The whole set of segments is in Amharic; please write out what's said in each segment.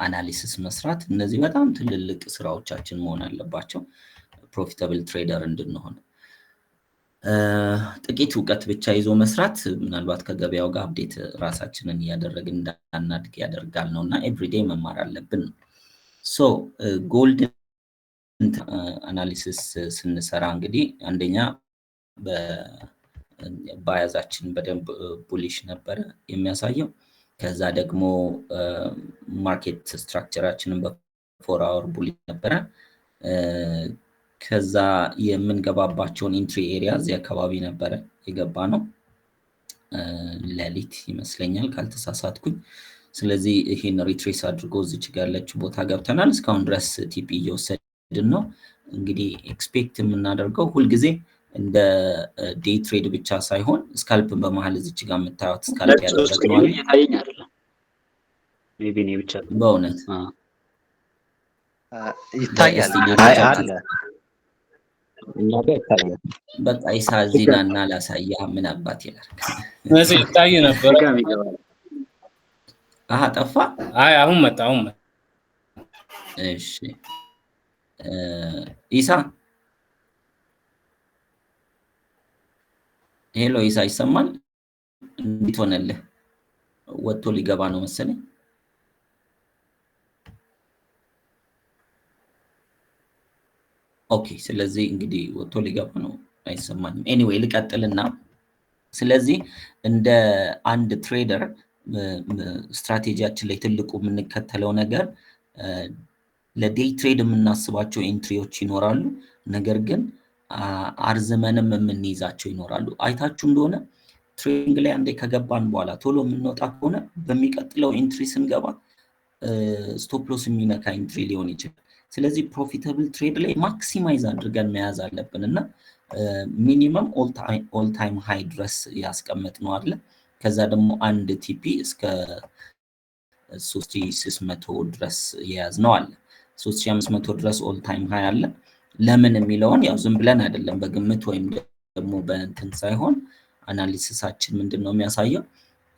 Analysis መስራት፣ እነዚህ በጣም ትልልቅ ስራዎቻችን መሆን አለባቸው profitable trader እንድንሆን። ጥቂት እውቀት ብቻ ይዞ መስራት ምናልባት ከገበያው ጋር update ራሳችንን እያደረግን እንዳናድግ ያደርጋል ነው እና everyday መማር አለብን ነው። So gold analysis ስንሰራ እንግዲህ አንደኛ bias ኣችን በደንብ bullish ነበረ የሚያሳየው። ከዛ ደግሞ market structure ኣችንን በ 4 hour bullish ነበረ። ከዛ የምንገባባቸውን entry area እዚህ አካባቢ ነበረ የገባነው፣ ሌሊት ይመስለኛል ካልተሳሳትኩኝ። ስለዚህ ይሄን retrace አድርጎ እዚች ጋር ያለችው ቦታ ገብተናል። እስካሁን ድረስ TP እየወሰድን ነው። እንግዲህ expect የምናደርገው ሁልጊዜ እንደ day trade ብቻ ሳይሆን scalp ን በመሀል እዚች ጋር የምታዩት scalp ያደረግነው አለ። እየታየኝ አይደለም። Maybe እኔ ብቻ። በእውነት? ይታያል። አይ አለ፣ እኛ ጋር ይታያል። በቃ ኢሳ እዚህ ና እና ላሳያ፣ ምን አባት ይላል። መቼ ይታይ ነበረ። ድጋሚ ይገባል። አሀ፣ ጠፋ። አይ፣ አሁን መጣ፣ አሁን መጣ። እሺ ኢሳ፣ hello ኢሳ፣ ይሰማል? እንዴት ሆነልህ? ወጥቶ ሊገባ ነው መሰለኝ። Okay፣ ስለዚህ እንግዲህ ወጥቶ ሊገባ ነው፣ አይሰማኝም። Anyway ልቀጥልና ስለዚህ እንደ አንድ trader strategy ያችን ላይ ትልቁ የምንከተለው ነገር ለ day trade የምናስባቸው entry ዎች ይኖራሉ። ነገር ግን አርዝመንም የምንይዛቸው ይኖራሉ። አይታችሁ እንደሆነ trading ላይ አንዴ ከገባን በኋላ ቶሎ የምንወጣ ከሆነ በሚቀጥለው entry ስንገባ stop loss የሚነካ entry ሊሆን ይችላል። ስለዚህ profitable trade ላይ maximize አድርገን መያዝ አለብን እና minimum all time high ድረስ ያስቀመጥነው አለ። ከዛ ደግሞ አንድ TP እስከ 3600 ድረስ የያዝነው አለ። 3500 ድረስ all time high አለ። ለምን የሚለውን ያው ዝም ብለን አይደለም፣ በግምት ወይም ደግሞ በእንትን ሳይሆን analysis ኣችን ምንድን ነው የሚያሳየው?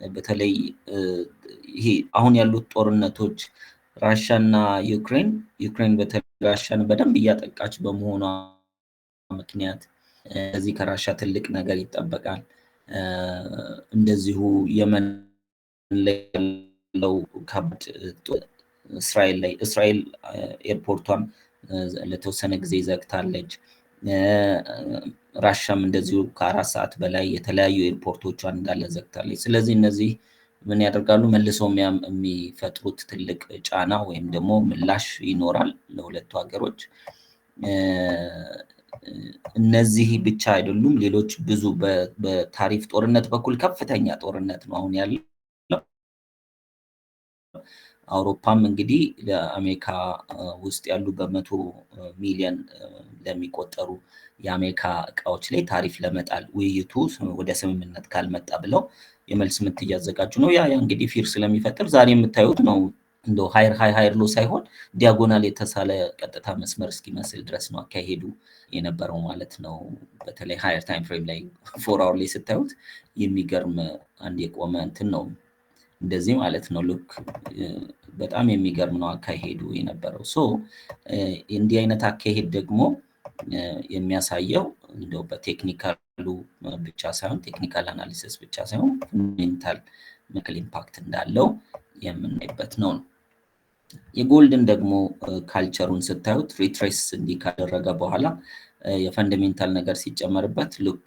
በተለይ ይሄ አሁን ያሉት ጦርነቶች ራሻ እና ዩክሬን፣ ዩክሬን በተለይ ራሻን በደንብ እያጠቃች በመሆኗ ምክንያት ከዚህ ከራሻ ትልቅ ነገር ይጠበቃል። እንደዚሁ የመን ላይ ያለው ከባድ፣ እስራኤል ላይ እስራኤል airport ቷን ለተወሰነ ጊዜ ዘግታለች። ራሻም እንደዚሁ ከ4 ሰዓት በላይ የተለያዩ airport ኦቿን እንዳለ ዘግታለች። ስለዚህ እነዚህ ምን ያደርጋሉ? መልሰው የሚፈጥሩት ትልቅ ጫና ወይም ደግሞ ምላሽ ይኖራል ለሁለቱ ሀገሮች። እነዚህ ብቻ አይደሉም። ሌሎች ብዙ በታሪፍ ጦርነት በኩል ከፍተኛ ጦርነት ነው አሁን ያለው። አውሮፓም እንግዲህ ለአሜሪካ ውስጥ ያሉ በ100 ሚሊዮን ለሚቆጠሩ የአሜሪካ እቃዎች ላይ ታሪፍ ለመጣል ውይይቱ ወደ ስምምነት ካልመጣ ብለው የመልስ ምት እያዘጋጁ ነው። ያ እንግዲህ fear ስለሚፈጥር ዛሬ የምታዩት ነው። እንደው higher high higher low ሳይሆን diagonal የተሳለ ቀጥታ መስመር እስኪመስል ድረስ ነው አካሄዱ የነበረው ማለት ነው። በተለይ higher time frame ላይ 4 hour ላይ ስታዩት የሚገርም አንድ የቆመ እንትን ነው እንደዚህ ማለት ነው። Look፣ በጣም የሚገርም ነው አካሄዱ የነበረው። So እንዲህ አይነት አካሄድ ደግሞ የሚያሳየው እንደው በ technical ኡ ብቻ ሳይሆን፣ technical analysis ብቻ ሳይሆን fundamental ምክል impact እንዳለው የምናይበት ነው። የ gold ን ደግሞ culture ኡን ስታዩት retrace እንዲህ ካደረገ በኋላ የ fundamental ነገር ሲጨመርበት look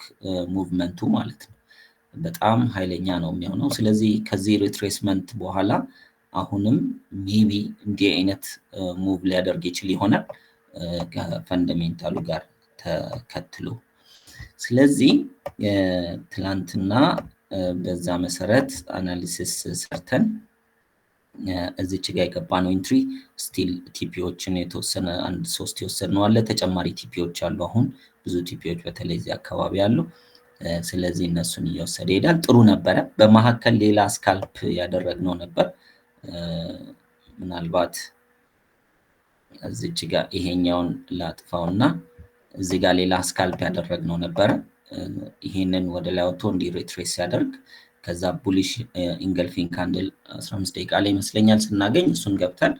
movement ኡ ማለት ነው በጣም ኃይለኛ ነው የሚሆነው። ስለዚህ ከዚህ retracement በኋላ አሁንም maybe እንዲህ አይነት move ሊያደርግ ይችል ይሆናል ከ fundamental ኡ ጋር ተከትሎ። ስለዚህ ትላንትና በዛ መሰረት analysis ሰርተን እዚች ጋር የገባነው entry still TP ዎችን የተወሰነ አንድ ሶስት የወሰድነው አለ። ተጨማሪ TP ዎች አሉ። አሁን ብዙ TP ዎች በተለይ እዚህ አካባቢ አሉ። ስለዚህ እነሱን እየወሰደ ይሄዳል። ጥሩ ነበረ። በመካከል ሌላ scalp ያደረግነው ነበር። ምናልባት እዚች ጋር ይሄኛውን ላጥፋውና እዚህ ጋር ሌላ scalp ያደረግነው ነበረ። ይሄንን ወደ ላይ ወጥቶ እንዲህ retrace ሲያደርግ ከዛ bullish engulfing candle 15 ደቂቃ ላይ ይመስለኛል ስናገኝ እሱን ገብተን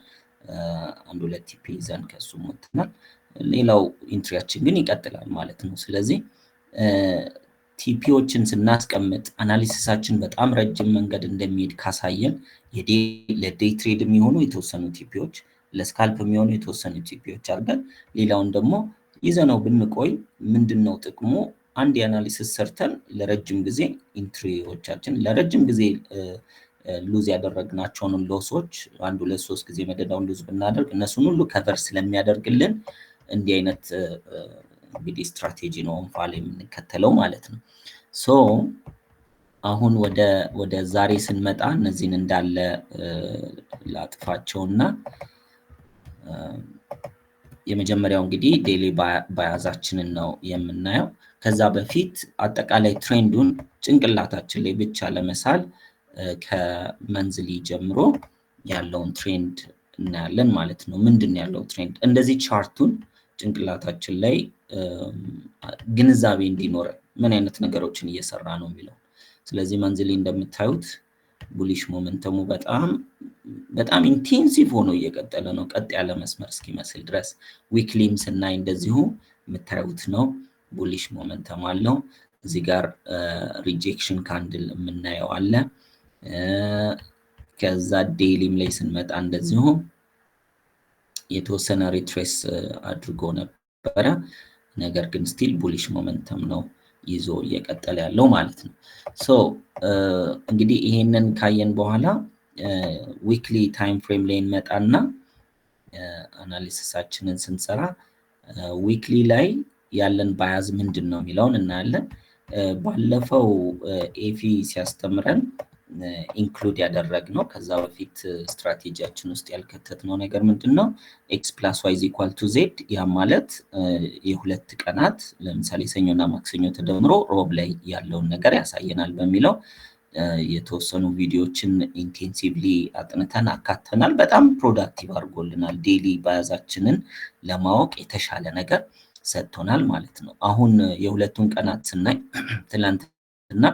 አንድ ሁለት TP ይዘን ከሱ ወጥተናል። ሌላው entry ያችን ግን ይቀጥላል ማለት ነው። ስለዚህ TP ዎችን ስናስቀምጥ analysis ኣችን በጣም ረጅም መንገድ እንደሚሄድ ካሳየን ለ day trade የሚሆኑ የተወሰኑ TP ዎች፣ ለ scalp የሚሆኑ የተወሰኑ TP ዎች አድርገን ሌላውን ደግሞ ይዘነው ብንቆይ ምንድን ነው ጥቅሙ? አንድ የ analysis ሰርተን ለረጅም ጊዜ entry ዎቻችን ለረጅም ጊዜ lose ያደረግናቸውን loss ኦች አንድ፣ ሁለት፣ ሶስት ጊዜ መደዳውን lose ብናደርግ እነሱን ሁሉ cover ስለሚያደርግልን እንዲህ አይነት እንግዲህ ስትራቴጂ ነው ኦንፋል የምንከተለው ማለት ነው። So አሁን ወደ ዛሬ ስንመጣ እነዚህን እንዳለ ላጥፋቸውና የመጀመሪያው እንግዲህ daily bias ኣችንን ነው የምናየው። ከዛ በፊት አጠቃላይ trend ኡን ጭንቅላታችን ላይ ብቻ ለመሳል ከ monthly ጀምሮ ያለውን trend እናያለን ማለት ነው። ምንድን ነው ያለው trend? እንደዚህ chart ኡን ጭንቅላታችን ላይ ግንዛቤ እንዲኖረን ምን አይነት ነገሮችን እየሰራ ነው የሚለው። ስለዚህ monthly እንደምታዩት bullish momentum ኡ በጣም በጣም intensive ሆኖ እየቀጠለ ነው፣ ቀጥ ያለ መስመር እስኪመስል ድረስ። Weekly ም ስናይ እንደዚሁ የምታዩት ነው፣ bullish momentum አለው። እዚህ ጋር rejection candle የምናየው አለ። ከዛ daily ም ላይ ስንመጣ እንደዚሁ የተወሰነ retrace አድርጎ ነበረ። ነገር ግን still bullish momentum ነው ይዞ እየቀጠለ ያለው ማለት ነው። So እንግዲህ ይሄንን ካየን በኋላ weekly time frame ላይ እንመጣና analysis ኣችንን ስንሰራ weekly ላይ ያለን bias ምንድን ነው የሚለውን እናያለን። ባለፈው ኤፊ ሲያስተምረን include ያደረግነው፣ ከዛ በፊት ስትራቴጂያችን ውስጥ ያልከተትነው ነገር ምንድን ነው? X plus Y is equal to Z። ያ ማለት የሁለት ቀናት፣ ለምሳሌ ሰኞና ማክሰኞ ተደምሮ ሮብ ላይ ያለውን ነገር ያሳየናል በሚለው የተወሰኑ ቪዲዮዎችን intensively አጥንተን አካተናል። በጣም productive አድርጎልናል። Daily bias ኣችንን ለማወቅ የተሻለ ነገር ሰጥቶናል ማለት ነው። አሁን የሁለቱን ቀናት ስናይ ትላንትና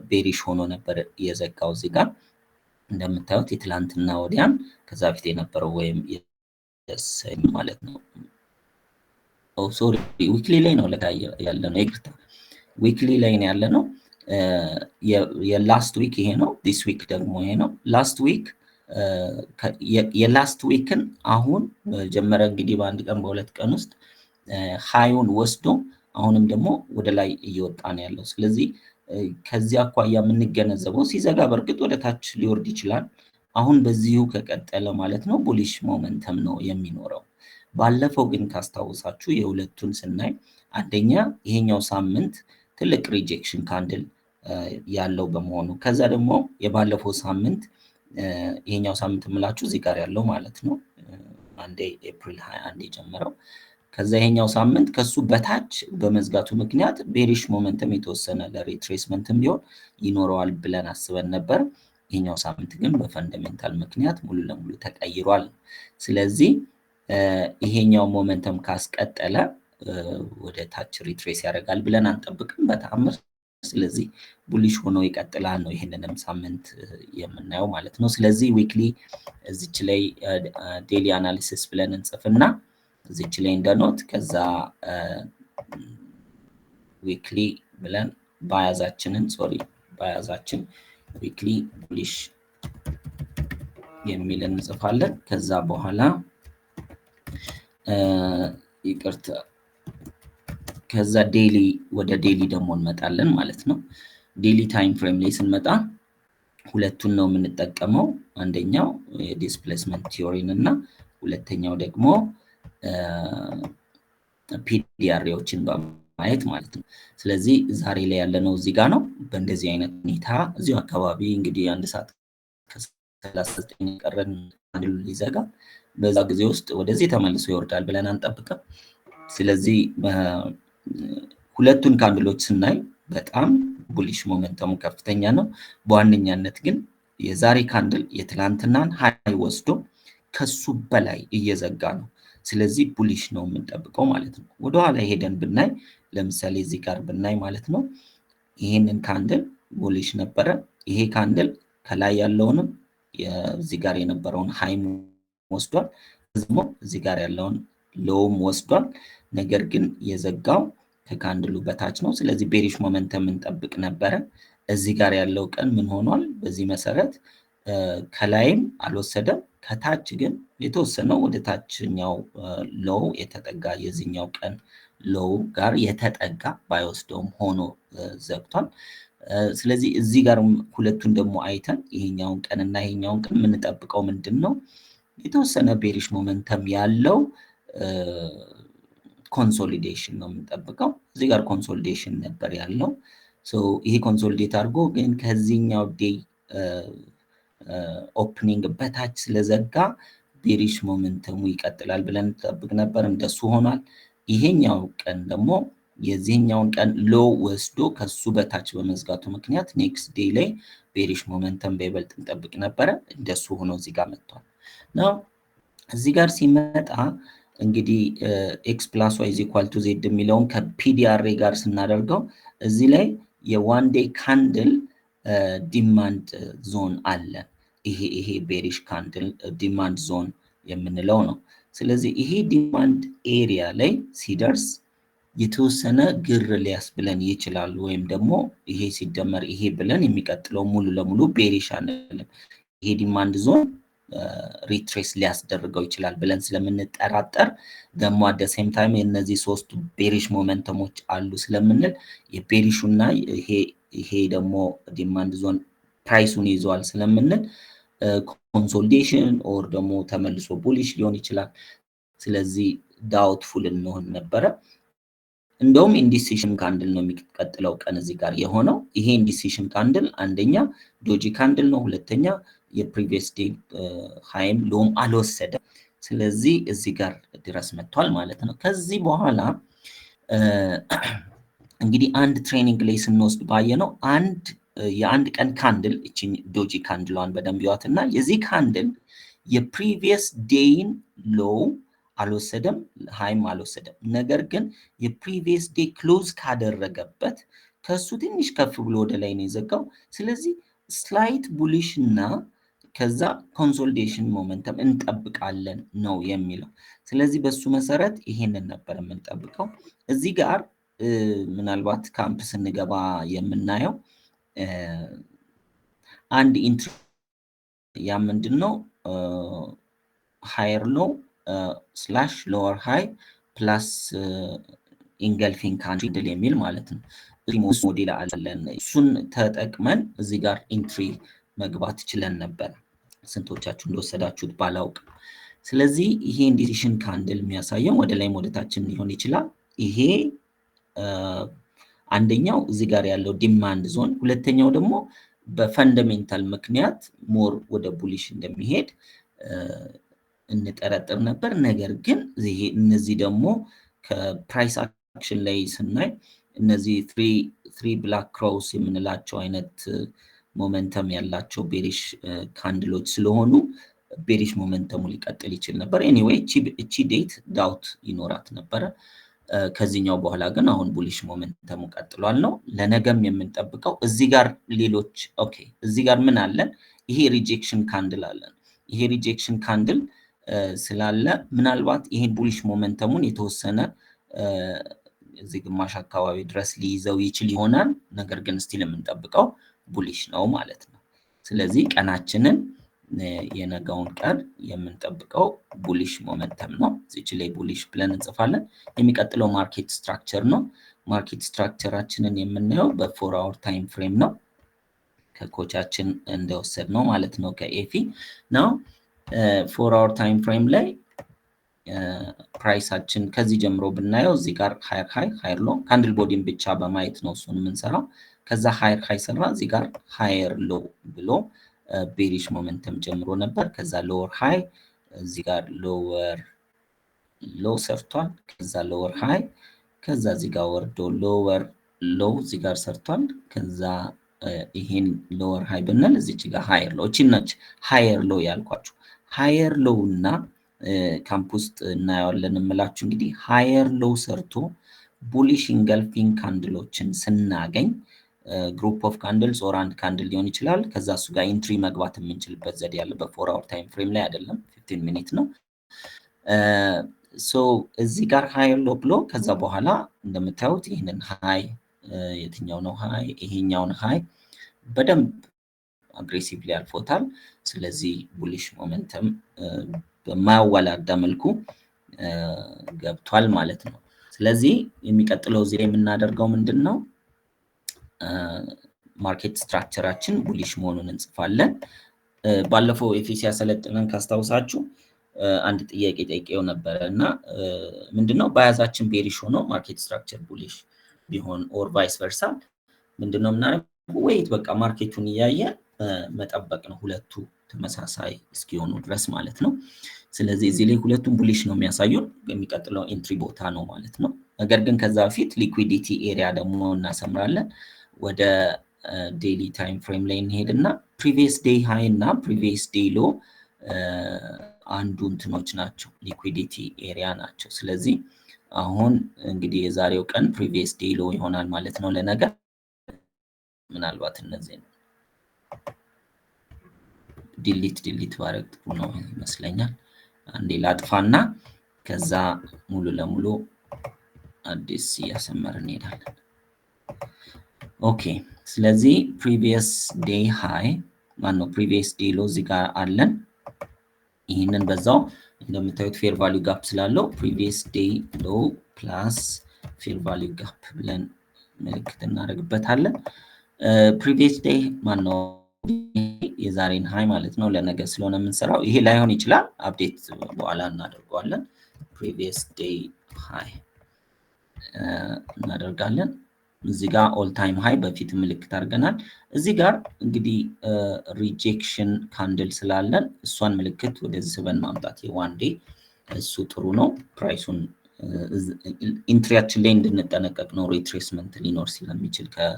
bearish ሆኖ ነበር የዘጋው። እዚህ ጋር እንደምታዩት የትላንትና ወዲያን ከዛ በፊት የነበረው ወይም የሰኞ ማለት ነው። Sorry፣ weekly ላይ ነው ለካ ያለ ነው። ይቅርታ፣ weekly ላይ ነው ያለ ነው። የ last week ይሄ ነው። This week ደግሞ ይሄ ነው። Last week የ last week ን አሁን ጀመረ እንግዲህ በአንድ ቀን በሁለት ቀን ውስጥ high ኡን ወስዶ አሁንም ደግሞ ወደ ላይ እየወጣ ነው ያለው። ስለዚህ ከዚህ አኳያ የምንገነዘበው ሲዘጋ በእርግጥ ወደ ታች ሊወርድ ይችላል። አሁን በዚሁ ከቀጠለ ማለት ነው bullish momentum ነው የሚኖረው። ባለፈው ግን ካስታወሳችሁ የሁለቱን ስናይ አንደኛ ይሄኛው ሳምንት ትልቅ rejection candle ያለው በመሆኑ፣ ከዛ ደግሞ የባለፈው ሳምንት፣ ይሄኛው ሳምንት የምላችሁ እዚህ ጋር ያለው ማለት ነው፣ አንዴ ኤፕሪል 21 የጀመረው፣ ከዛ ይሄኛው ሳምንት ከሱ በታች በመዝጋቱ ምክንያት bearish momentum የተወሰነ ለ retracement ም ቢሆን ይኖረዋል ብለን አስበን ነበር። ይሄኛው ሳምንት ግን በ fundamental ምክንያት ሙሉ ለሙሉ ተቀይሯል። ስለዚህ ይሄኛው momentum ካስቀጠለ ወደ ታች retrace ያደርጋል ብለን አንጠብቅም በተአምር። ስለዚህ bullish ሆኖ ይቀጥላል ነው ይህንንም ሳምንት የምናየው ማለት ነው። ስለዚህ weekly እዚች ላይ daily analysis ብለን እንጽፍና እዚች ላይ እንደ note ከዛ weekly ብለን bias ኣችንን፣ sorry፣ bias ኣችን weekly bullish የሚል እንጽፋለን። ከዛ በኋላ፣ ይቅርታ፣ ከዛ daily፣ ወደ daily ደግሞ እንመጣለን ማለት ነው። Daily time frame ላይ ስንመጣ ሁለቱን ነው የምንጠቀመው። አንደኛው የ displacement theory ን እና ሁለተኛው ደግሞ PD array ዎችን በማየት ማለት ነው። ስለዚህ ዛሬ ላይ ያለነው እዚህ ጋር ነው። በእንደዚህ አይነት ሁኔታ እዚሁ አካባቢ እንግዲህ 1 ሰዓት ከ39 ቀረን candle ኡ ሊዘጋ። በዛ ጊዜ ውስጥ ወደዚህ ተመልሶ ይወርዳል ብለን አንጠብቅም። ስለዚህ ሁለቱን candle ኦች ስናይ በጣም bullish momentum ኡ ከፍተኛ ነው። በዋነኛነት ግን የዛሬ candle የትላንትናን high ወስዶ ከሱ በላይ እየዘጋ ነው። ስለዚህ bullish ነው የምንጠብቀው ማለት ነው። ወደኋላ ሄደን ብናይ፣ ለምሳሌ እዚህ ጋር ብናይ ማለት ነው፣ ይህንን candle Bullish ነበረ። ይሄ candle ከላይ ያለውንም እዚህ ጋር የነበረውን high ም ወስዷል፣ ደግሞ እዚህ ጋር ያለውን low ም ወስዷል። ነገር ግን የዘጋው ከ candle ኡ በታች ነው። ስለዚህ bearish momentum እንጠብቅ ነበረ። እዚህ ጋር ያለው ቀን ምን ሆኗል? በዚህ መሰረት ከላይም አልወሰደም፣ ከታች ግን የተወሰነው ወደ ታችኛው low የተጠጋ፣ የዚህኛው ቀን low ጋር የተጠጋ ባይወስደውም ሆኖ ዘግቷል። ስለዚህ እዚህ ጋር ሁለቱን ደግሞ አይተን ይሄኛውን ቀን እና ይሄኛውን ቀን የምንጠብቀው ምንድን ነው? የተወሰነ bearish momentum ያለው consolidation ነው የምንጠብቀው። እዚህ ጋር consolidation ነበር ያለው። ይሄ consolidate አድርጎ ግን ከዚህኛው day opening በታች ስለዘጋ bearish momentum ኡ ይቀጥላል ብለን እንጠብቅ ነበር። እንደሱ ሆኗል። ይሄኛው ቀን ደግሞ የዚህኛውን ቀን low ወስዶ ከሱ በታች በመዝጋቱ ምክንያት next day ላይ bearish momentum በይበልጥ እንጠብቅ ነበረ። እንደሱ ሆኖ እዚህ ጋር መጥቷል። Now እዚህ ጋር ሲመጣ እንግዲህ X plus Y is equal to Z የሚለውን ከ PD array ጋር ስናደርገው እዚህ ላይ የ one day candle demand zone አለን። ይሄ bearish candle demand zone የምንለው ነው። ስለዚህ ይሄ demand area ላይ ሲደርስ የተወሰነ ግር ሊያስብለን ይችላል። ወይም ደግሞ ይሄ ሲደመር ይሄ ብለን የሚቀጥለው ሙሉ ለሙሉ bearish አንልም። ይሄ demand zone retrace ሊያስደርገው ይችላል ብለን ስለምንጠራጠር፣ ደግሞ at same time የእነዚህ ሶስቱ bearish momentum ኦች አሉ ስለምንል፣ የ bearish ኡ እና ይሄ ደግሞ demand zone price ኡን ይዘዋል ስለምንል consolidation or ደግሞ ተመልሶ bullish ሊሆን ይችላል። ስለዚህ doubtful እንሆን ነበረ። እንደውም indecision candle ነው የሚቀጥለው ቀን እዚህ ጋር የሆነው። ይሄ indecision candle አንደኛ doji candle ነው፣ ሁለተኛ የ previous day high ም low ም አልወሰደም። ስለዚህ እዚህ ጋር ድረስ መጥቷል ማለት ነው። ከዚህ በኋላ እንግዲህ አንድ training ላይ ስንወስድ ባየነው አንድ የአንድ ቀን candle፣ እቺን doji candle ሏን በደንብ ይዋት እና የዚህ candle የ previous day ን low አልወሰደም፣ high ም አልወሰደም። ነገር ግን የ previous day close ካደረገበት ከሱ ትንሽ ከፍ ብሎ ወደ ላይ ነው የዘጋው። ስለዚህ slight bullish እና ከዛ consolidation momentum እንጠብቃለን ነው የሚለው። ስለዚህ በሱ መሰረት ይሄንን ነበር የምንጠብቀው። እዚህ ጋር ምናልባት ካምፕ ስንገባ የምናየው አንድ entry፣ ያ ምንድን ነው? Higher low slash lower high plus engulfing candle የሚል ማለት ነው። ሞዴል አለን። እሱን ተጠቅመን እዚህ ጋር entry መግባት ችለን ነበር። ስንቶቻችሁ እንደወሰዳችሁት ባላውቅም። ስለዚህ ይሄ indecision candle የሚያሳየው ወደ ላይም ወደ ታችም ሊሆን ይችላል። ይሄ አንደኛው እዚህ ጋር ያለው demand zone፣ ሁለተኛው ደግሞ በ fundamental ምክንያት more ወደ bullish እንደሚሄድ እንጠረጥር ነበር። ነገር ግን እነዚህ ደግሞ ከ price action ላይ ስናይ እነዚህ three black crows የምንላቸው አይነት momentum ያላቸው bearish candle ኦች ስለሆኑ bearish momentum ኡ ሊቀጥል ይችል ነበር። Anyway እቺ date doubt ይኖራት ነበረ። ከዚህኛው በኋላ ግን አሁን bullish momentum ኡ ቀጥሏል ነው። ለነገም የምንጠብቀው እዚህ ጋር ሌሎች፣ okay፣ እዚህ ጋር ምን አለን? ይሄ rejection candle አለን። ይሄ rejection candle ስላለ ምናልባት ይሄን bullish momentum ኡን የተወሰነ እዚህ ግማሽ አካባቢ ድረስ ሊይዘው ይችል ይሆናል። ነገር ግን still የምንጠብቀው bullish ነው ማለት ነው። ስለዚህ ቀናችንን፣ የነገውን ቀን የምንጠብቀው bullish momentum ነው። እዚች ላይ bullish ብለን እንጽፋለን። የሚቀጥለው market structure ነው። Market structure ኣችንን የምናየው በ 4 hour time frame ነው። ከ coach ኣችን እንደወሰድነው ማለት ነው፣ ከኤፊ ነው። 4 hour time frame ላይ price ኣችን ከዚህ ጀምሮ ብናየው እዚህ ጋር higher high፣ higher low፣ candle body ን ብቻ በማየት ነው እሱን የምንሰራው። ከዛ higher high ሰራ፣ እዚህ ጋር higher low ብሎ bearish momentum ጀምሮ ነበር። ከዛ lower high፣ እዚህ ጋር lower low ሰርቷል። ከዛ lower high፣ ከዛ እዚህ ጋር ወርዶ lower low እዚህ ጋር ሰርቷል። ከዛ ይሄን lower high ብንል እዚች ጋር higher low፣ እቺ ነች higher low ያልኳችሁ። Higher low እና ካምፕ ውስጥ እናየዋለን የምላችሁ እንግዲህ higher low ሰርቶ bullish engulfing candle ኦችን ስናገኝ Group of candles or አንድ candle ሊሆን ይችላል። ከዛ እሱ ጋር entry መግባት የምንችልበት ዘዴ ያለ በ 4 hour time frame ላይ አይደለም፣ 15 minute ነው። So እዚህ ጋር higher low ብሎ ከዛ በኋላ እንደምታዩት ይህንን high፣ የትኛው ነው high? ይሄኛውን high በደንብ aggressively አልፎታል። ስለዚህ bullish momentum በማያወላዳ መልኩ ገብቷል ማለት ነው። ስለዚህ የሚቀጥለው እዚህ ላይ የምናደርገው ምንድን ነው? Market structure ኣችን bullish መሆኑን እንጽፋለን። ባለፈው ኤፌሲ ያሰለጥነን ካስታውሳችሁ አንድ ጥያቄ ጠይቄው ነበረ እና ምንድነው bias ኣችን bearish ሆኖ market structure bullish ቢሆን or vice versa ምንድነው የምናደርገው? Wait፣ በቃ market ኡን እያየ መጠበቅ ነው፣ ሁለቱ ተመሳሳይ እስኪሆኑ ድረስ ማለት ነው። ስለዚህ እዚህ ላይ ሁለቱም bullish ነው የሚያሳዩን፣ የሚቀጥለው entry ቦታ ነው ማለት ነው። ነገር ግን ከዛ በፊት liquidity area ደግሞ እናሰምራለን። ወደ daily time frame ላይ እንሄድና previous day high እና previous day low አንዱ እንትኖች ናቸው፣ liquidity area ናቸው። ስለዚህ አሁን እንግዲህ የዛሬው ቀን previous day low ይሆናል ማለት ነው ለነገ። ምናልባት እነዚህ delete ባረግ ጥሩ ነው ይመስለኛል። አንዴ ላጥፋና ከዛ ሙሉ ለሙሉ አዲስ እያሰመርን እንሄዳለን። Okay፣ ስለዚህ previous day high፣ ማነው previous day low እዚህ ጋር አለን። ይህንን በዛው እንደምታዩት fair value gap ስላለው previous day low plus fair value gap ብለን ምልክት እናደርግበታለን። Previous day ማነው የዛሬን high ማለት ነው። ለነገ ስለሆነ የምንሰራው ይሄ ላይሆን ይችላል። Update በኋላ እናደርገዋለን። Previous day high እናደርጋለን። እዚህ ጋር all time high በፊት ምልክት አድርገናል። እዚህ ጋር እንግዲህ rejection candle ስላለን እሷን ምልክት ወደዚህ ስበን ማምጣት የ one day እሱ ጥሩ ነው። Price ኡን entry ያችን ላይ እንድንጠነቀቅ ነው። Retracement ሊኖር ስለሚችል ከ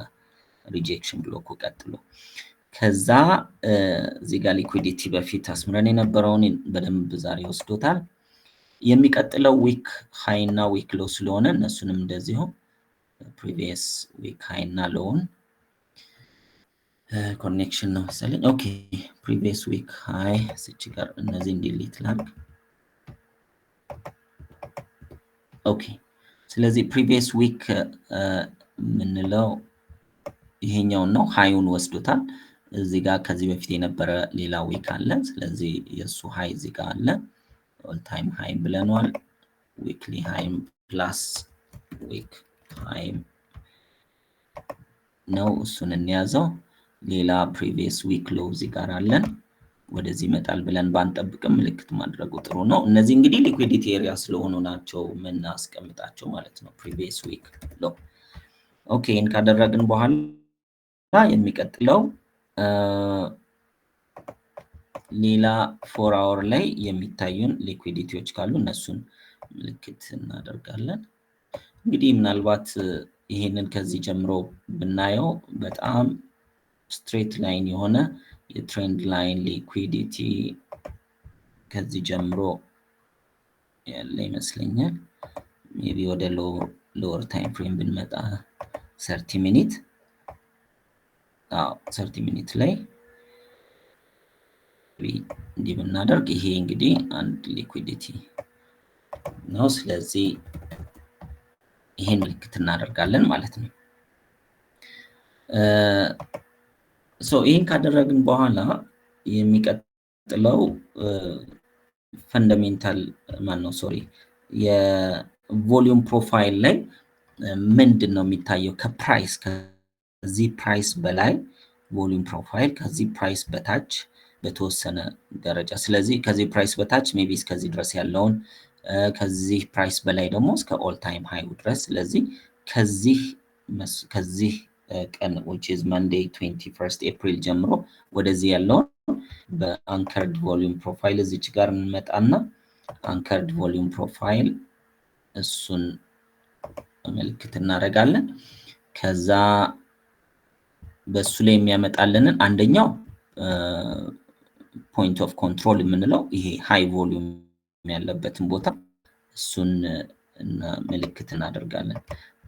rejection block ኡ ቀጥሎ ከዛ እዚህ ጋር liquidity በፊት አስምረን የነበረውን በደንብ ዛሬ ወስዶታል። የሚቀጥለው week high እና week low ስለሆነ እነሱንም እንደዚሁ previous week high እና low ን፣ connection ነው መሰለኝ። Okay፣ previous week high ስች ጋር እነዚህን delete ላድርግ። Okay፣ ስለዚህ previous week የምንለው ይሄኛውን ነው። High ኡን ወስዶታል። እዚህ ጋር ከዚህ በፊት የነበረ ሌላ week አለ። ስለዚህ የእሱ high እዚህ ጋር አለ። All time high ብለነዋል። Weekly high plus week high ነው። እሱን እንያዘው። ሌላ previous week low እዚህ ጋር አለን። ወደዚህ ይመጣል ብለን ባንጠብቅም ምልክት ማድረጉ ጥሩ ነው። እነዚህ እንግዲህ liquidity area ስለሆኑ ናቸው የምናስቀምጣቸው ማለት ነው። Previous week low። Okay፣ ይህን ካደረግን በኋላ የሚቀጥለው ሌላ 4 hour ላይ የሚታዩን liquidity ዎች ካሉ እነሱን ምልክት እናደርጋለን። እንግዲህ ምናልባት ይሄንን ከዚህ ጀምሮ ብናየው በጣም straight line የሆነ የ trend line liquidity ከዚህ ጀምሮ ያለ ይመስለኛል። Maybe ወደ lower time frame ብንመጣ 30 minute፣ 30 minute ላይ እንዲህ ብናደርግ ይሄ እንግዲህ አንድ liquidity ነው። ስለዚህ ይሄን ምልክት እናደርጋለን ማለት ነው። So ይህን ካደረግን በኋላ የሚቀጥለው fundamental፣ ማን ነው፣ sorry፣ የ volume profile ላይ ምንድን ነው የሚታየው? ከ price ከዚህ price በላይ volume profile፣ ከዚህ price በታች በተወሰነ ደረጃ። ስለዚህ ከዚህ price በታች maybe እስከዚህ ድረስ ያለውን፣ ከዚህ price በላይ ደግሞ እስከ all time high ድረስ። ስለዚህ ከዚህ ቀን which is Monday 21 April ጀምሮ ወደዚህ ያለውን በ anchored volume profile እዚች ጋር እንመጣና anchored volume profile እሱን ምልክት እናደርጋለን። ከዛ በእሱ ላይ የሚያመጣልንን አንደኛው point of control የምንለው ይሄ high volume ያለበትን ቦታ እሱን ምልክት እናደርጋለን።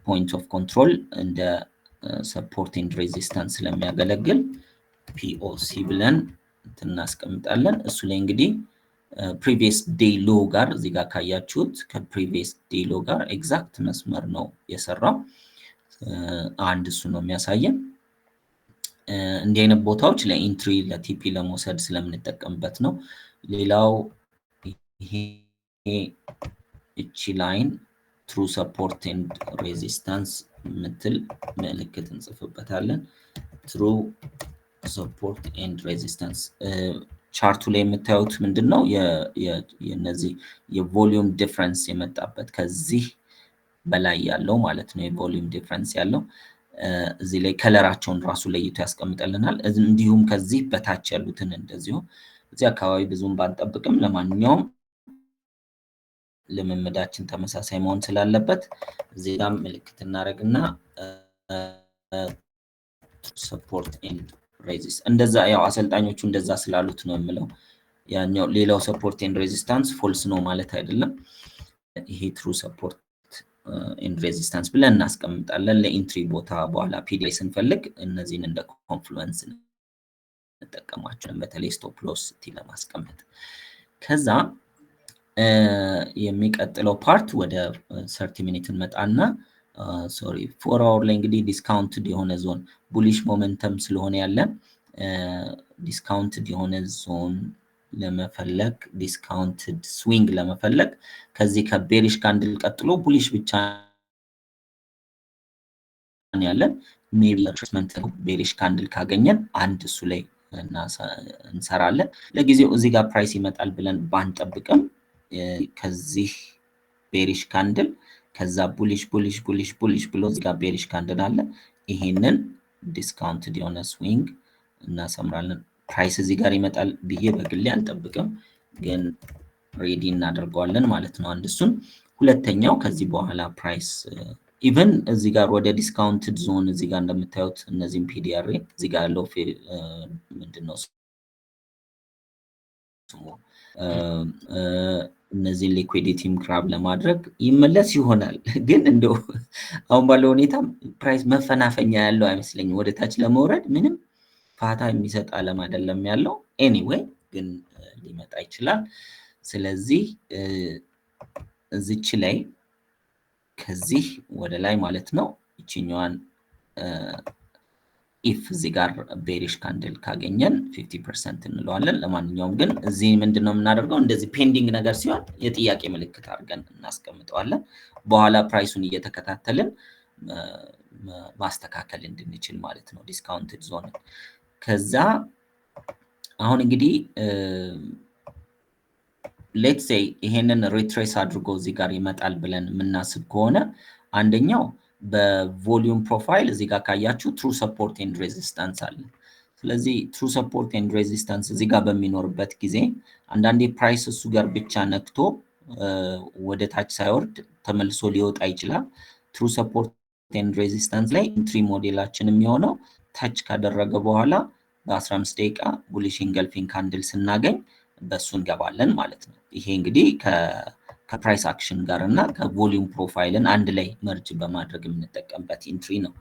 Point of control እንደ support and resistance ስለሚያገለግል POC ብለን እናስቀምጣለን። እሱ ላይ እንግዲህ previous day low ጋር እዚህ ጋር ካያችሁት ከ previous day low ጋር exact መስመር ነው የሰራው። አንድ እሱ ነው የሚያሳየን። እንዲህ አይነት ቦታዎች ለ entry፣ ለ TP ለመውሰድ ስለምንጠቀምበት ነው። ሌላው ይሄ እቺ line true support and resistance የምትል ምልክት እንጽፍበታለን። True support and resistance chart ኡ ላይ የምታዩት ምንድን ነው? የነዚህ የ volume difference የመጣበት ከዚህ በላይ ያለው ማለት ነው። የ volume difference ያለው እዚህ ላይ color ኣቸውን ራሱ ለይቶ ያስቀምጠልናል። እንዲሁም ከዚህ በታች ያሉትን እንደዚሁ። እዚህ አካባቢ ብዙም ባንጠብቅም ለማንኛውም ልምምዳችን ተመሳሳይ መሆን ስላለበት እዚህ ጋር ምልክት እናደርግና support and resist እንደዛ፣ ያው አሰልጣኞቹ እንደዛ ስላሉት ነው የምለው። ያኛው ሌላው support and resistance false ነው ማለት አይደለም። ይሄ true support and resistance ብለን እናስቀምጣለን። ለ entry ቦታ በኋላ PD ስንፈልግ እነዚህን እንደ confluence እንጠቀማቸዋለን። በተለይ stop loss ለማስቀመጥ። ከዛ የሚቀጥለው part ወደ 30 minute እንመጣና፣ sorry፣ 4 hour ላይ እንግዲህ discounted የሆነ zone፣ bullish momentum ስለሆነ ያለን discounted የሆነ ዞን ለመፈለግ፣ discounted swing ለመፈለግ ከዚህ ከ bearish candle ቀጥሎ bullish ብቻ ያለን፣ maybe retracement bearish candle ካገኘን አንድ እሱ ላይ እንሰራለን። ለጊዜው እዚህ ጋር price ይመጣል ብለን ባንጠብቅም ከዚህ bearish candle ከዛ bullish bullish bullish bullish ብሎ እዚህ ጋር bearish candle አለ። ይሄንን discounted የሆነ swing እናሰምራለን። Price እዚህ ጋር ይመጣል ብዬ በግሌ አልጠብቅም፣ ግን ready እናደርገዋለን ማለት ነው። አንድ እሱን። ሁለተኛው ከዚህ በኋላ price even እዚህ ጋር ወደ discounted zone እዚህ ጋር እንደምታዩት እነዚህም PD array እዚህ ጋር ያለው ምንድነው ስሙ፣ እነዚህን liquidity ም grab ለማድረግ ይመለስ ይሆናል። ግን እንደው አሁን ባለው ሁኔታ price መፈናፈኛ ያለው አይመስለኝም። ወደ ታች ለመውረድ ምንም ፋታ የሚሰጥ አለም አይደለም ያለው። Anyway ግን ሊመጣ ይችላል። ስለዚህ እዚች ላይ ከዚህ ወደ ላይ ማለት ነው ይችኛዋን if እዚህ ጋር bearish candle ካገኘን 50% እንለዋለን። ለማንኛውም ግን እዚህ ምንድን ነው የምናደርገው? እንደዚህ pending ነገር ሲሆን የጥያቄ ምልክት አድርገን እናስቀምጠዋለን። በኋላ price ኡን እየተከታተልን ማስተካከል እንድንችል ማለት ነው discounted zone ን። ከዛ አሁን እንግዲህ let's say ይሄንን retrace አድርጎ እዚህ ጋር ይመጣል ብለን የምናስብ ከሆነ አንደኛው በ volume profile እዚህ ጋር ካያችሁ true support and resistance አለ። ስለዚህ true support and resistance እዚህ ጋር በሚኖርበት ጊዜ አንዳንዴ price እሱ ጋር ብቻ ነክቶ ወደ ታች ሳይወርድ ተመልሶ ሊወጣ ይችላል። True support and resistance ላይ entry model ኣችን የሚሆነው touch ካደረገ በኋላ በ15 ደቂቃ bullish engulfing candle ስናገኝ በእሱ እንገባለን ማለት ነው። ይሄ እንግዲህ ከ price action ጋር እና ከ volume profile ን አንድ ላይ merge በማድረግ የምንጠቀምበት entry ነው።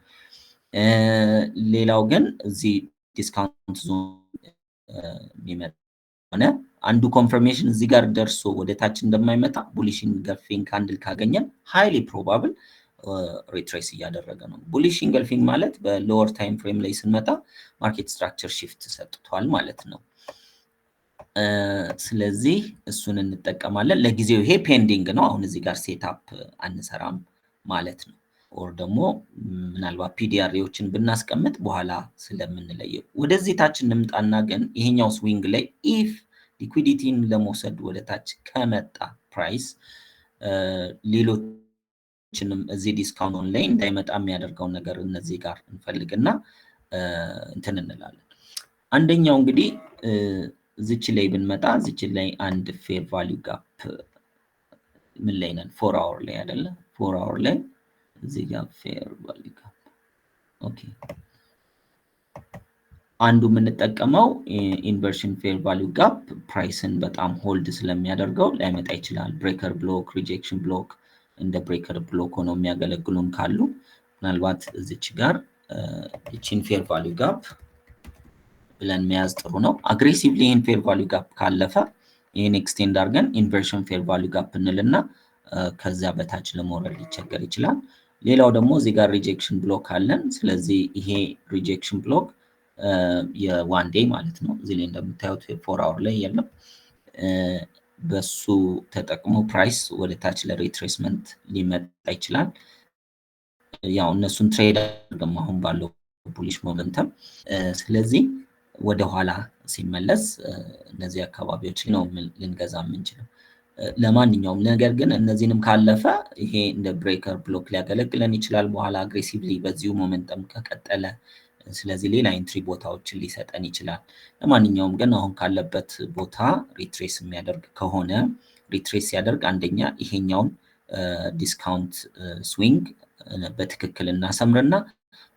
ሌላው ግን እዚህ discount ዞን የሚመጣ ሆነ አንዱ confirmation እዚህ ጋር ደርሶ ወደ ታች እንደማይመጣ bullish engulfing candle ካገኘን highly probable retrace እያደረገ ነው። Bullish engulfing ማለት በ lower time frame ላይ ስንመጣ market structure shift ሰጥቷል ማለት ነው። ስለዚህ እሱን እንጠቀማለን። ለጊዜው ይሄ pending ነው። አሁን እዚህ ጋር setup አንሰራም ማለት ነው። Or ደግሞ ምናልባት PD array ዎችን ብናስቀምጥ በኋላ ስለምንለየው ወደዚህ ታች እንምጣና ግን ይሄኛው swing ላይ if liquidity ን ለመውሰድ ወደ ታች ከመጣ price ሌሎችንም እዚህ discount ላይ እንዳይመጣ የሚያደርገውን ነገር እነዚህ ጋር እንፈልግና እንትን እንላለን። አንደኛው እንግዲህ እዚች ላይ ብንመጣ እዚች ላይ አንድ fair value gap ምን ላይ ነን? 4 hour ላይ አይደለ? 4 hour ላይ እዚህ ጋር fair value gap፣ okay። አንዱ የምንጠቀመው inversion fair value gap price ን በጣም hold ስለሚያደርገው ላይመጣ ይችላል። Breaker block፣ rejection block እንደ breaker block ሆነው የሚያገለግሉን ካሉ ምናልባት እዚች ጋር ይቺን fair value gap ብለን መያዝ ጥሩ ነው። Aggressively ይህን fair value gap ካለፈ ይህን extend አድርገን inversion fair value gap እንልና ከዚያ በታች ለመውረድ ሊቸገር ይችላል። ሌላው ደግሞ እዚህ ጋር rejection block አለን። ስለዚህ ይሄ rejection block የ one day ማለት ነው። እዚህ ላይ እንደምታዩት 4 hour ላይ የለም። በሱ ተጠቅሞ price ወደ ታች ለ retracement ሊመጣ ይችላል። ያው እነሱን trade አድርገም አሁን ባለው bullish momentum። ስለዚህ ወደኋላ ሲመለስ እነዚህ አካባቢዎች ነው ልንገዛ የምንችለው። ለማንኛውም ነገር ግን እነዚህንም ካለፈ ይሄ እንደ breaker block ሊያገለግለን ይችላል። በኋላ aggressively በዚሁ momentum ከቀጠለ ስለዚህ ሌላ entry ቦታዎችን ሊሰጠን ይችላል። ለማንኛውም ግን አሁን ካለበት ቦታ retrace የሚያደርግ ከሆነ፣ retrace ሲያደርግ አንደኛ ይሄኛውን discount swing በትክክል እናሰምርና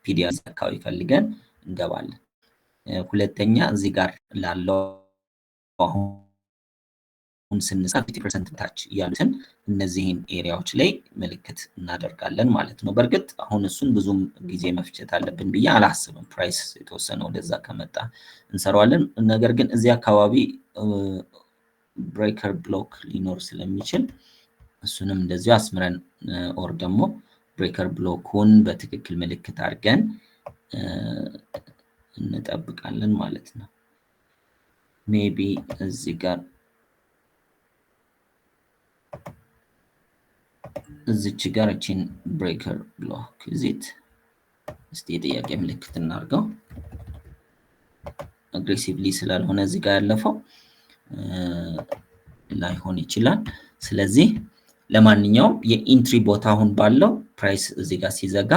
PD array አካባቢ ፈልገን እንገባለን። ሁለተኛ እዚህ ጋር ላለው አሁን ስንሳ 50% ታች ያሉትን እነዚህን area ዎች ላይ ምልክት እናደርጋለን ማለት ነው። በእርግጥ አሁን እሱን ብዙም ጊዜ መፍጀት አለብን ብዬ አላስብም። Price የተወሰነ ወደዛ ከመጣ እንሰራዋለን። ነገር ግን እዚህ አካባቢ breaker block ሊኖር ስለሚችል እሱንም እንደዚሁ አስምረን or ደግሞ breaker block ኡን በትክክል ምልክት አድርገን እንጠብቃለን ማለት ነው። Maybe እዚህ ጋር እዚች ጋር እቺን breaker block እዚት እስቲ የጥያቄ ምልክት እናድርገው። Aggressively ስላልሆነ እዚህ ጋር ያለፈው ላይሆን ይችላል። ስለዚህ ለማንኛውም የ entry ቦታ አሁን ባለው price እዚህ ጋር ሲዘጋ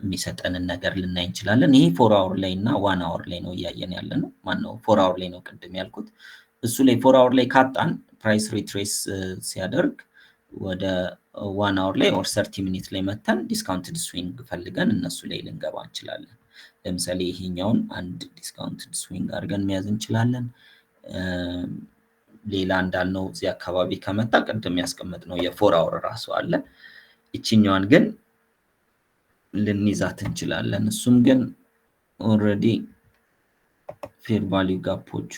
የሚሰጠንን ነገር ልናይ እንችላለን። ይሄ 4 hour ላይ እና 1 hour ላይ ነው እያየን ያለ ነው። ማነው 4 hour ላይ ነው ቅድም ያልኩት። እሱ ላይ 4 hour ላይ ካጣን price retrace ሲያደርግ ወደ 1 hour ላይ or 30 minute ላይ መተን discounted swing ፈልገን እነሱ ላይ ልንገባ እንችላለን። ለምሳሌ ይሄኛውን አንድ discounted swing አድርገን መያዝ እንችላለን። ሌላ እንዳልነው እዚህ አካባቢ ከመጣ ቅድም ያስቀመጥነው የ 4 hour ራሱ አለ። ይችኛዋን ግን ልንይዛት እንችላለን። እሱም ግን already fair value gap ኦቹ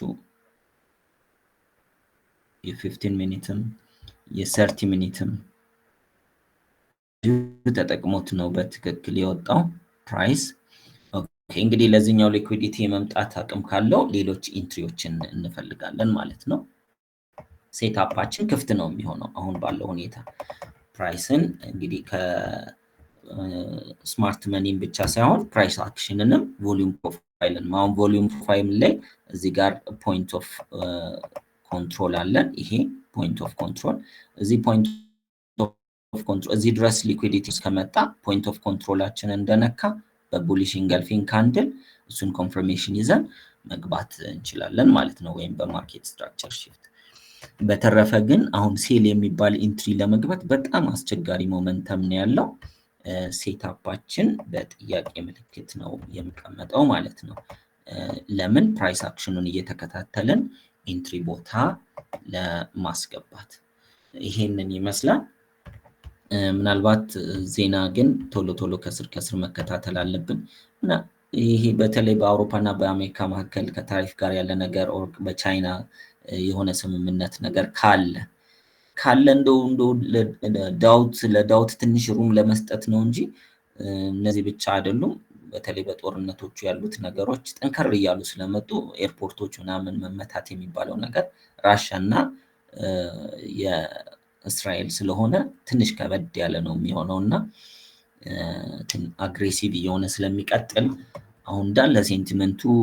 የ15 minute ም የ30 minute ም ተጠቅሞት ነው በትክክል የወጣው price። እንግዲህ ለዚህኛው liquidity የመምጣት አቅም ካለው ሌሎች entry ዎችን እንፈልጋለን ማለት ነው። Setup ኣችን ክፍት ነው የሚሆነው አሁን ባለው ሁኔታ። Price ን እንግዲህ ከ smart money ን ብቻ ሳይሆን price action ንም volume profile ን፣ አሁን volume profile ላይ እዚህ ጋር point of control አለን። ይሄ point of control፣ እዚህ point of control እዚህ ድረስ liquidity እስከመጣ point of control ኣችን እንደነካ በ bullish engulfing candle እሱን confirmation ይዘን መግባት እንችላለን ማለት ነው፣ ወይም በ market structure shift። በተረፈ ግን አሁን sell የሚባል entry ለመግባት በጣም አስቸጋሪ momentum ነው ያለው። Setup ኣችን በጥያቄ ምልክት ነው የሚቀመጠው ማለት ነው። ለምን? Price action ኑን እየተከታተልን entry ቦታ ለማስገባት። ይሄንን ይመስላል። ምናልባት ዜና ግን ቶሎ ቶሎ ከስር ከስር መከታተል አለብን። ይሄ በተለይ በአውሮፓ እና በአሜሪካ መካከል ከታሪፍ ጋር ያለ ነገር or በቻይና የሆነ ስምምነት ነገር ካለ እንደው ለ doubt ትንሽ room ለመስጠት ነው እንጂ እነዚህ ብቻ አይደሉም። በተለይ በጦርነቶቹ ያሉት ነገሮች ጠንከር እያሉ ስለመጡ airport ኦች ምናምን መመታት የሚባለው ነገር ራሻ እና የእስራኤል ስለሆነ ትንሽ ከበድ ያለ ነው የሚሆነው እና aggressive እየሆነ ስለሚቀጥል አሁን እንዳለ sentiment ኡ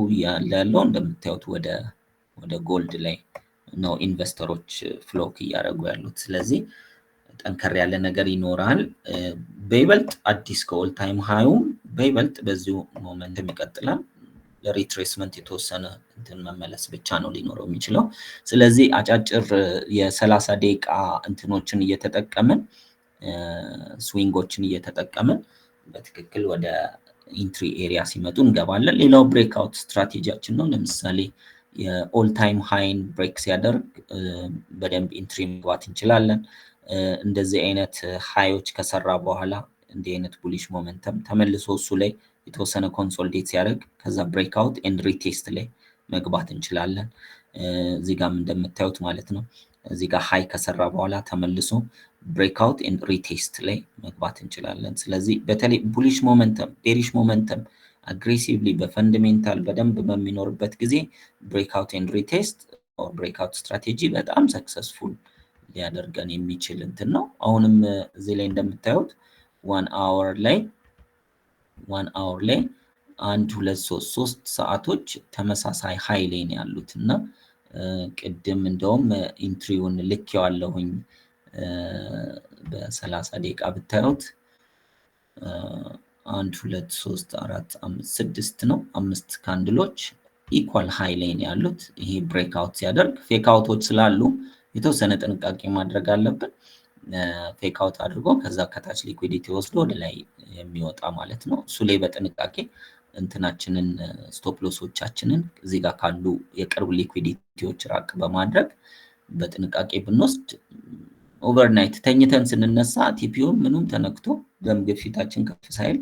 ያለው እንደምታዩት ወደ gold ላይ ነው investor ኦች flock እያደረጉ ያሉት። ስለዚህ ጠንከር ያለ ነገር ይኖራል። በይበልጥ አዲስ ከ all time high ኡም በይበልጥ በዚሁ momentum ይቀጥላል። ለ retracement የተወሰነ እንትን መመለስ ብቻ ነው ሊኖረው የሚችለው። ስለዚህ አጫጭር የ30 ደቂቃ እንትኖችን እየተጠቀምን፣ swing ኦችን እየተጠቀምን በትክክል ወደ entry area ሲመጡ እንገባለን። ሌላው breakout strategy ያችን ነው። ለምሳሌ የ all time high ን break ሲያደርግ በደንብ entry መግባት እንችላለን። እንደዚህ አይነት high ኦች ከሰራ በኋላ እንዲህ አይነት bullish momentum ተመልሶ እሱ ላይ የተወሰነ consolidate ሲያደርግ ከዛ breakout and retest ላይ መግባት እንችላለን። እዚህ ጋም እንደምታዩት ማለት ነው። እዚህ ጋር high ከሰራ በኋላ ተመልሶ breakout and retest ላይ መግባት እንችላለን። ስለዚህ በተለይ bullish momentum፣ bearish momentum aggressively በ fundamental በደንብ በሚኖርበት ጊዜ breakout and retest or breakout strategy በጣም successful ሊያደርገን የሚችል እንትን ነው። አሁንም እዚህ ላይ እንደምታዩት 1 hour ላይ አንድ፣ ሁለት፣ ሶስት፣ 3 ሰዓቶች ተመሳሳይ high ላይ ነው ያሉት። እና ቅድም እንደውም entry ውን ልኬዋለሁኝ። በ30 ደቂቃ ብታዩት አንድ፣ ሁለት፣ ሶስት፣ አራት፣ አምስት፣ ስድስት ነው። አምስት candle ኦች equal high ላይ ነው ያሉት። ይሄ breakout ሲያደርግ fake out ኦች ስላሉ የተወሰነ ጥንቃቄ ማድረግ አለብን። Fake out አድርጎ ከዛ ከታች liquidity ወስዶ ወደ ላይ የሚወጣ ማለት ነው። እሱ ላይ በጥንቃቄ እንትናችንን stop loss ኦቻችንን እዚህ ጋር ካሉ የቅርብ liquidity ዎች ራቅ በማድረግ በጥንቃቄ ብንወስድ overnight ተኝተን ስንነሳ TP ውን ምኑም ተነክቶ ደም ግፊታችን ከፍ ሳይል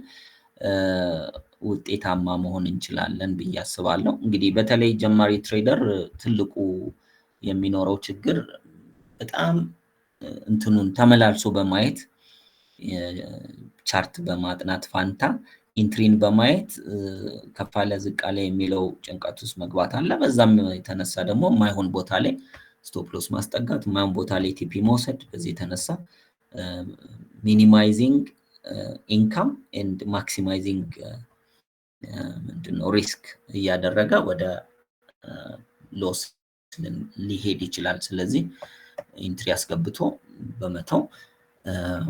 ውጤታማ መሆን እንችላለን ብዬ አስባለሁ። እንግዲህ በተለይ ጀማሪ trader ትልቁ የሚኖረው ችግር በጣም እንትኑን ተመላልሶ በማየት፣ chart በማጥናት ፋንታ entry ን በማየት ከፍ አለ ዝቅ አለ የሚለው ጭንቀት ውስጥ መግባት አለ። በዛም የተነሳ ደግሞ የማይሆን ቦታ ላይ stop loss ማስጠጋት፣ የማይሆን ቦታ ላይ TP መውሰድ፣ በዚህ የተነሳ minimizing income and maximizing ምንድነው risk እያደረገ ወደ loss ሊሄድ ይችላል። ስለዚህ entry አስገብቶ በመተው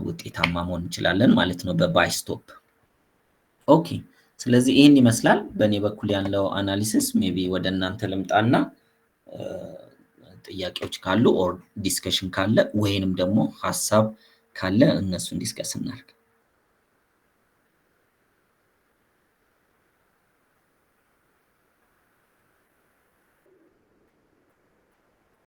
ውጤታማ መሆን እንችላለን ማለት ነው በ buy stop። Okay፣ ስለዚህ ይህን ይመስላል በእኔ በኩል ያለው analysis። Maybe ወደ እናንተ ልምጣና ጥያቄዎች ካሉ or discussion ካለ ወይንም ደግሞ ሀሳብ ካለ እነሱን discuss እናድርግ።